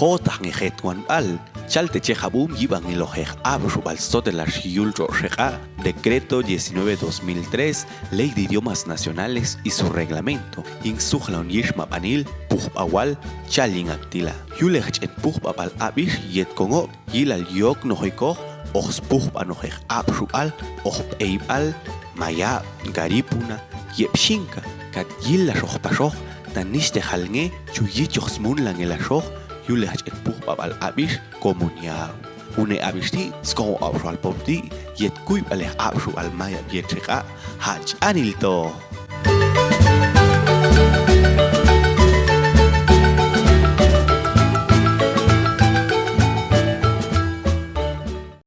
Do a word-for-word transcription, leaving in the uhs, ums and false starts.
Otak ngejet wan bal, chal teche jabum yibang ngelojeq apsubal sotela xiyul txok xekaq, Decreto diecinueve dos mil tres, Ley de Idiomas Nacionales y su Reglamento, yin sujlaun yixma banil, pujba wal, chal yin aktila. Yuleq ch'en pujba bal abix yet kongob, yilal yok nojoikoj, ox pujba nojeq apsubal, ox b'eybal, mayab, garipuna, yeb xinka, kat yil laxoq paxoq, tan nixte jal nge, chu yichoj smun la nge laxoq, yuleq ch'en pujba bal abix, komuniau. Une abix ti, skongob apsubal pobti, yet kuy baleq apsubal mayab yet xekaq, ha'ch anil to.